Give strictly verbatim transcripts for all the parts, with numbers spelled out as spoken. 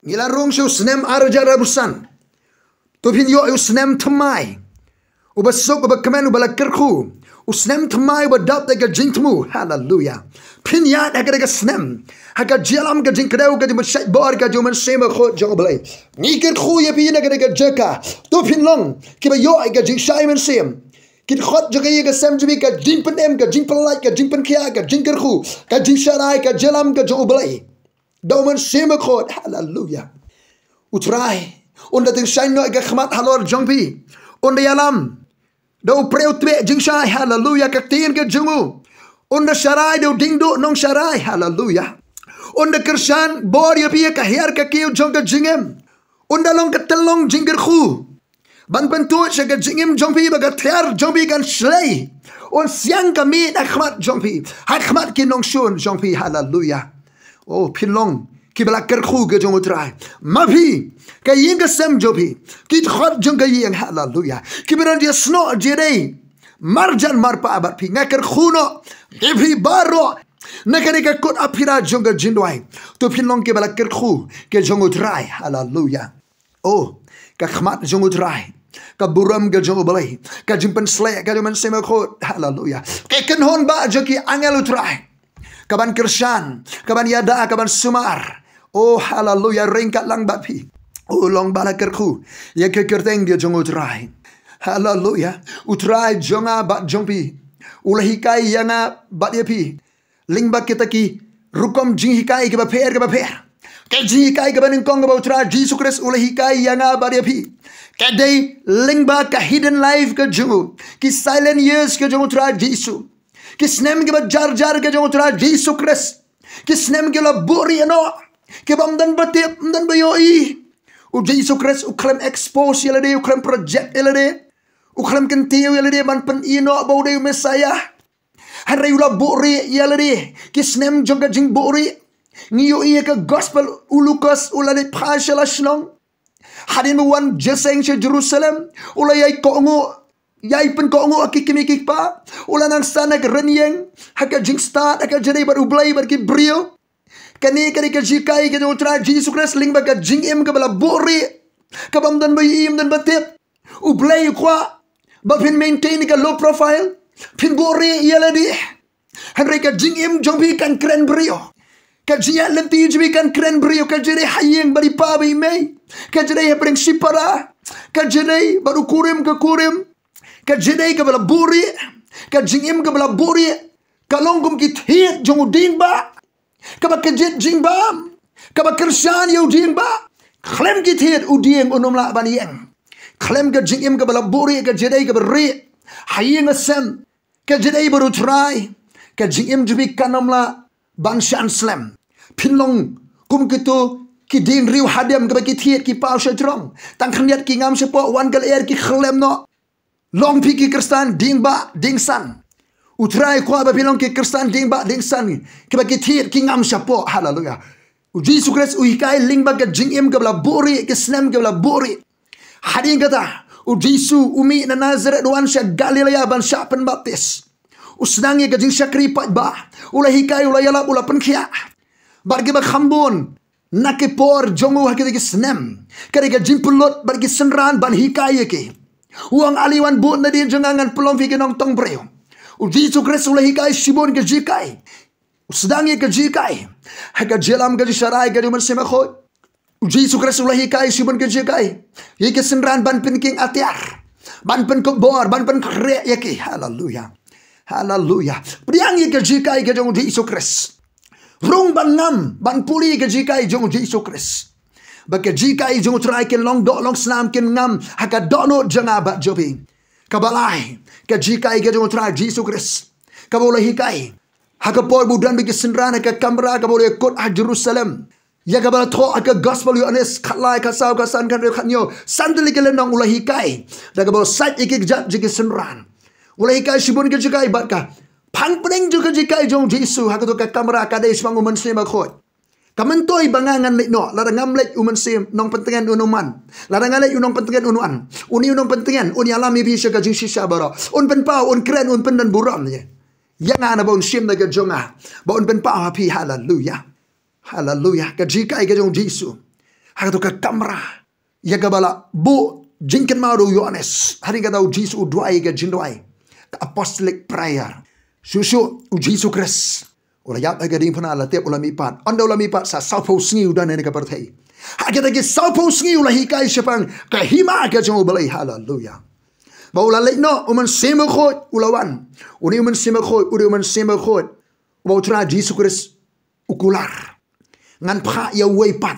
Ngi la rung sha u snem ar hajar arphew san. To phin ïoh u snem thymmai, uba suk, uba kmen, uba la kyrkhu. U snem thymmai uba dap da ka jingthmu. Haleluya. Phin ïaid ha kane ka snem ha ka jingïalam, ka jingkdew, ka jingpynshait bor ka jong U Mynsiem Bakhuid jong U Blei. Ngi kyrkhu ïa phi na kane ka jaka. To phin long kiba ïoh ïa ka jingshai mynsiem. Ki dkhot jong ka ïing ka sem jong phi, ka jingpynim, ka jingpynlait, ka jingpynkhiah, ka jingkyrkhu, ka jingsharai, ka jingïalam ka jong U Blei da U Mynsiem Bakhuid. Haleluya. U Trai un da tyngshaiñ noh ïa ka khmat halor jong phi. Un da ïalam da u pyrthei jingshai. Haleluya. Ka ktien ka jong u, un da sharai da u diengduh nongsharai. Haleluya. Un da kyrshan bor ïa phi ïa ka hiar ka kiew jong ka jingim. Un da long ka tyllong jingkyrkhu ban pyntuid sha ka jingim jong phi, ba ka thiar jong phi kan shlei. Un siang ka miet ha khmat jong phi, ha khmat ki nongshun jong phi. Haleluya. O, phin long kiba la kyrkhu ka jong U Trai. Ma phi, ka ïing ka sem jong phi, ki dkhot jong ka ïing. Haleluya. Kiba don jingïasnoh jingïadei marjan marpa bad phi, nga kyrkhu noh ïa phi baroh na kane ka kut aphira jong ka jingduwai. To phin long kiba la kyrkhu ka jong U Trai. Haleluya. O, ka khmat jong U Trai, ka burom ka jong U Blei, ka jingpynshlei ka jong U Mynsiem Bakhuid. Haleluya. Ka kynhun ba jong ki angel U Trai, ka ban kyrshan, ka ban ïada, ka ban sumar. O, haleluya, ryngkat lang bad phi. O, long ba la kyrkhu ïa ka kyrteng ka jong U Trai. Haleluya. U Trai jong nga bad jong phi, u la hikai ïa nga bad ïa phi lyngba kita ki rukom jinghikai kiba pher kiba pher. Ka jinghikai kaba nyngkong kaba U Trai Jisu Khrist u la hikai ïa nga bad ïa phi, ka dei lyngba ka hidden life ka jong u, ki silent years ka jong U Trai Jisu, ki snem kiba jar jar ka jong U Trai Jisu Khrist, ki snem ki la buhrieh noh, kiba ym don ba tip, ym don ba ïohi. U Jisu Khrist u khlem expose ïa lade, u khlem project ïa lade, u khlem kyntiew ïa lade ban pyni noh ba u dei u Messiah. Hynrei u la buhrieh ïa lade, ki snem jong ka jingbuhrieh. Ngi ïohi ha ka gospel, u Lukas u la leit phai sha la shnong. Hadien ba u wan jingïaseng sha Jerusalem, u la ïai kohnguh, ïai pynkohnguh ha ki kmie ki kpa. U la nang san ha ka rynïeng, ha ka jingstad, ha ka jingïadei bad U Blei bad ki briew. Kane ka dei ka jinghikai ka jong U Trai Jisu Khrist lyngba ka jingim kaba la buhrieh, kaba ym don ba ïohi, ym don ba tip. U Blei u kwah ba phin maintain ka low profile, phin buhrieh ïa lade. Hynrei ka jingim jong phi kan kren briew. Ka jingïaid lynti jong phi kan kren briew. Ka jingïadei ha ïing bad i pa bad i mei, ka jingïadei ha pdeng shipara, ka jingïadei bad u kurim ka kurim, ka jingïadei kaba la buhrieh, ka jingim kaba la buhrieh, ka long kum ki thied jong u dieng bah, kaba kjit jingbam, kaba kyrshan ïa u dieng bah. Khlem ki thied u dieng unym lah ban ïeng. Khlem ka jingim kaba la buhrieh, ka jingïadei kaba rieh ha ïing ha sem, ka jingïadei bad U Trai, ka jingim jong phi kan ym lah ban shan slem. Phin long kum kito ki dieng riew hadem kaba ki thied ki paw sha jrong. Tang khyndiat ki ngam shapoh, wan ka lyer ki khyllem noh. Long phi ki Khristan dieng bah dieng san. U Trai u kwah ba phi long ki Khristan dieng bah dieng san, kiba ki thied ki ngam shapoh. Haleluya. U Jisu Khrist u hikai lyngba ka jingim kaba la buhrieh, ki snem kiba la buhrieh. Hadien kata, u Jisu u mih na Nasaret, u wan sha Galilaia ban shah pynbaptis. U sdang ïa ka jingshakri paidbah. U la hikai, u la ïalap, u la pynkhiah bad kiba kham bun na ki por jong u ha kita ki snem. Ka dei ka jingpynlut bad ki synran ban hikai ïa ki. U ong, ale wan bud nadien jong nga, ngan pynlong phi ki nongtong briew. U Jisu Khrist u la hikai shibun ka jinghikai. U sdang ïa ka jinghikai ha ka jingïalam, ka jingsharai ka jong U Mynsiem Bakhuid. U Jisu Khrist u la hikai shibun ka jinghikai ïa ki synran ban pynkieng atiar, ban pynkup bor, ban pynkhreh ïa ki. Haleluya. Haleluya. Pdiang ïa ka jinghikai ka jong U Jisu Khrist. Rung ban ngam, ban pule ka jinghikai jong U Jisu Khrist. Ba ka jinghikai jong U Trai kin long doh long snam, kin ngam ha ka dohnud jong nga bad jong phi. Kaba lai, ka jinghikai ka jong U Trai Jisu Khrist, kaba u la hikai ha ka por ba u don bad ki synran ha ka kamra kaba u la ïakut ha Jerusalem, ïa kaba la thoh ha ka gospel u Ïoannis, khatlai, khatsaw, khatsan, khathynriew, khathynñiew. San tylli ki lynnong u la hikai da kaba u sait ïa ki kjat jong ki synran. U la hikai shibun ka jinghikai bad ka phang pdeng jong ka jinghikai jong U Jisu ha kato ka kamra ka dei shaphang U Mynsiem Bakhuid. Ka myntoi ba nga ngan leit noh, lada ngam leit U Mynsiem, Nongpyntngen un ym wan. Lada nga leit, U Nongpyntngen un wan. Une U Nongpyntngen un ïalam ïa phi sha ka jingshisha baroh. Un pynpaw, un kren, un pyndonburom ïa nga naba un shim na ka jong nga, ba un pynpaw ha phi. Haleluya. Haleluya. Ka jinghikai ka jong U Jisu Ha kato ka kamra, ïa kaba la buh jingkynmaw da u Ïoannis. Hadien kata u Jisu u duwai ka jingduwai, ka apostolic prayer. Shuh shuh u Jisu Khrist u la ïap ha ka diengphna, la tep, u la mihpat. Ynda u la mihpat, sa sawphew sngi u don ha kane ka pyrthei. Ha kita ki sawphew sngi u la hikai shaphang ka hima ka jong U Blei. Haleluya. Ba u la leit noh, U Mynsiem Bakhuid u la wan. Une U Mynsiem Bakhuid u dei U Mynsiem Bakhuid uba U Trai Jisu Khrist u kular. Ngan phah ïa uwei pat,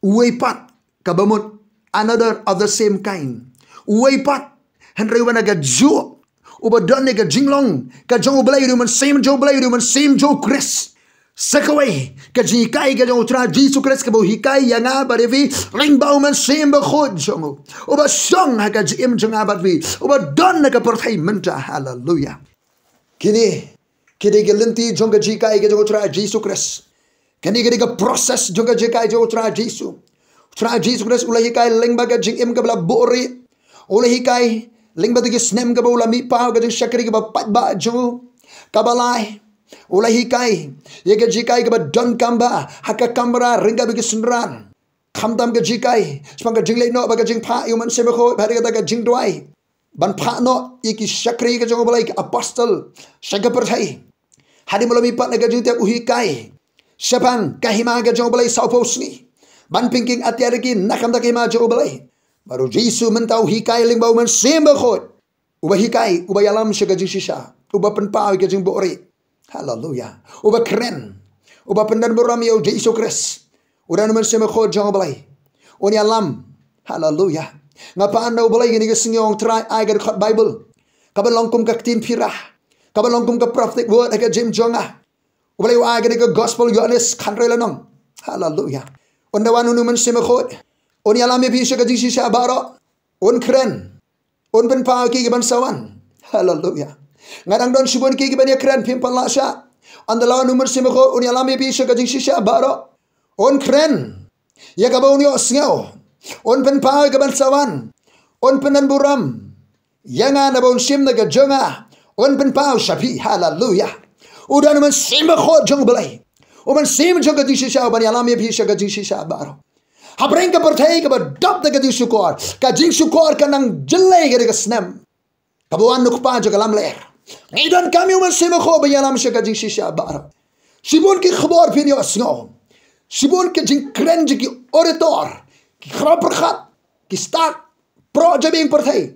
uwei pat kaba mut, another of the same kind. Uwei pat, hynrei uba na kajuh, uba don ïa ka jinglong ka jong U Blei, u dei U Mynsiem jong U Blei, u dei U Mynsiem jong U Khrist. Sa kawei, ka jinghikai ka jong U Trai Jisu Khrist kaba u hikai ïa nga bad ïa phi lyngba U Mynsiem Bakhuid jong u, uba shong ha ka jingim jong nga bad phi, uba don ha ka pyrthei mynta. Haleluya. Kine ki dei ki lynti jong ka jinghikai ka jong U Trai Jisu Khrist. Kane ka dei ka process jong ka jinghikai jong U Trai Jisu. U Trai Jisu Khrist u la hikai lyngba ka jingim kaba la buhrieh. U la hikai lyngba tu ki snem kaba u la mihpaw, ka jingshakri kaba paidbah jong u. Kaba lai, u la hikai ïa ka jinghikai kaba donkam bha ha ka kamra ryngkat bad ki synran. Khamtam ka jinghikai shaphang ka jingleit noh bad ka jingphah ïa U Mynsiem Bakhuid, bad kata ka jingduwai ban phah noh ïa ki shakri ka jong U Blei, ki apostol, sha ka pyrthei. Hadien ba u la mihpat na ka jingtep, u hikai shaphang ka hima ka jong U Blei sawphew sngi. Ban pynking atiar ïa ki na ka bynta ka hima jong U Blei. Bad u Jisu mynta u hikai lyngba U Mynsiem Bakhuid, uba hikai, uba ïalam sha ka jingshisha, uba pynpaw ïa ka jingbuhrieh. Haleluya. Uba kren, uba pyndonburom ïa U Jisu Khrist. U don U Mynsiem Bakhuid jong U Blei, un ïalam. Haleluya. Nga pan na U Blei kine ki sngi, ong Trai, ai ka dkhot Baibl kaba long kum ka ktien pyrshah, kaba long kum ka prophetic word ha ka jingim jong nga. U Blei u ai kane ka gospel Ïoannis khatrei lynnong. Haleluya. Ynda wan une U Mynsiem Bakhuid, un ïalam ïa phi sha ka jingshisha baroh. Un kren, un pynpaw ïa ki kiban sa wan. Haleluya. Nga dang don shibun ki kiban ïakren, phim pat lah shah. Ynda la wan U Mynsiem Bakhuid, un ïalam ïa phi sha ka jingshisha baroh. Un kren ïa kaba un ïohsngew, un pynpaw ïa kiban sa wan. Un pyndonburom ïa nga naba un shim na ka jong nga, un pynpaw sha phi. Haleluya. U don U Mynsiem Bakhuid jong U Blei, U Mynsiem jong ka jingshisha, uban ïalam ïa phi sha ka jingshisha baroh. Hapdeng ka pyrthei kaba dap da ka jingshukor, ka jingshukor ka nang jyllei ka dei ka snem kaba wan U Kpa jong ka lamler. Ngi donkam ïa U Mynsiem Bakhuid ban ïalam sha ka jingshisha baroh. Shibun ki khubor phin ïohsngew, shibun ki jingkren jong ki orator, ki khraw pyrkhat, ki stad, baroh jabieng pyrthei.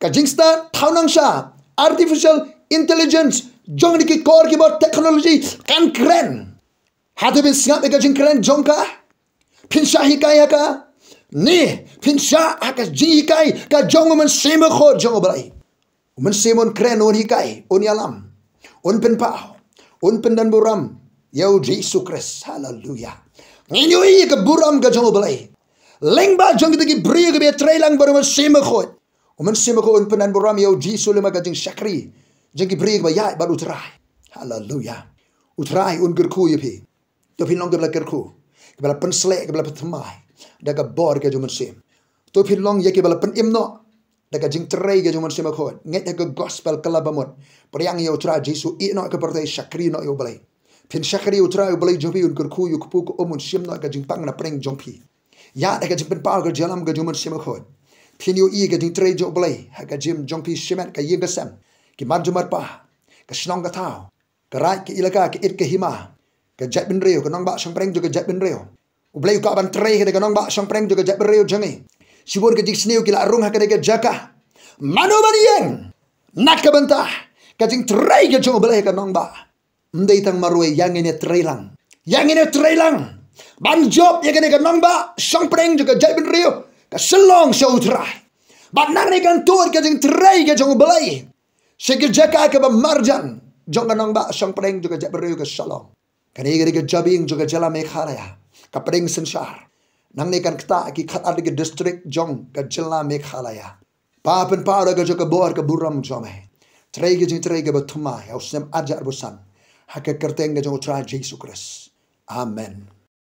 Ka jingstad thaw nang sha artificial intelligence, jong kine ki kor kiba technology, kan kren. Hato phin sngap ïa ka jingkren jong ka? Phin shah hikai ha ka? Ne phin shah ha ka jinghikai ka jong U Mynsiem Bakhuid jong U Blei? U Mynsiem un kren, un hikai, un ïalam, un pynpaw, un pyndonburom ïa U Jisu Khrist. Haleluya. Ngin ïohi ïa ka burom ka jong U Blei lyngba jong kita ki briew kiba ïatreilang bad U Mynsiem Bakhuid. U Mynsiem Bakhuid un pyndonburom ïa U Jisu lyngba ka jingshakri jong ki briew kiba ïaid bad U Trai. Haleluya. U Trai un kyrkhu ïa phi. To phin long kiba la kyrkhu, kiba la pynsleh, kiba la pynthymmai da ka bor ka jong U Mynsiem. To phin long ïa kiba la pynim noh da ka jingtrei ka jong U Mynsiem Bakhuid. Ngeit ha ka gospel ka la bamut. Pdiang ïa U Trai Jisu, ïeh noh ha ka pyrthei, shakri noh ïa U Blei. Phin shakri ïa U Trai, U Blei jong phi un kyrkhu ïa u kpu ka um, un shim noh ka jingpang na pdeng jong phi. Ïa da ka jingpynpaw ka jingïalam ka jong U Mynsiem Bakhuid, phin ïohi ka jingtrei jong U Blei ha ka jingim jong phi shimet, ka ïing ka sem, ki mar jong marpa, ka shnong ka thaw, ka raid ka ilaka, ka it ka hima, ka jaitbynriew, ka nongbah shongpdeng jong ka jaitbynriew. U Blei u kwah ban trei ha ka nongbah shongpdeng jong ka jaitbynriew jong ngi. Shibun ka jingsniew ki la rung ha kane ka jaka. Mano ban ïeng na ka bynta ka jingtrei ka jong U Blei ha ka nongbah? Ym dei tang marwei, ïa ngin ïatreilang. Ïa ngin ïatreilang ban jop ïa kane ka nongbah shongpdeng jong ka jaitbynriew ka Shillong sha U Trai. Bad nangne kan tuid ka jingtrei ka jong U Blei sha ki jaka kiba marjan jong ka nongbah shongpdeng jong ka jaitbynriew ka Shillong. Kane ka dei ka jabieng jong ka jylla Meghalaya, ka pdeng synshar. Nangne kan ktah ki khatar tylli ki district jong ka jylla Meghalaya. Ba pynpaw da ka jong ka bor ka burom jong me. Trei ka jingtrei kaba thymmai ha u snem arhajar arphew san, ha ka kyrteng ka jong U Trai Jisu Khrist. Amen.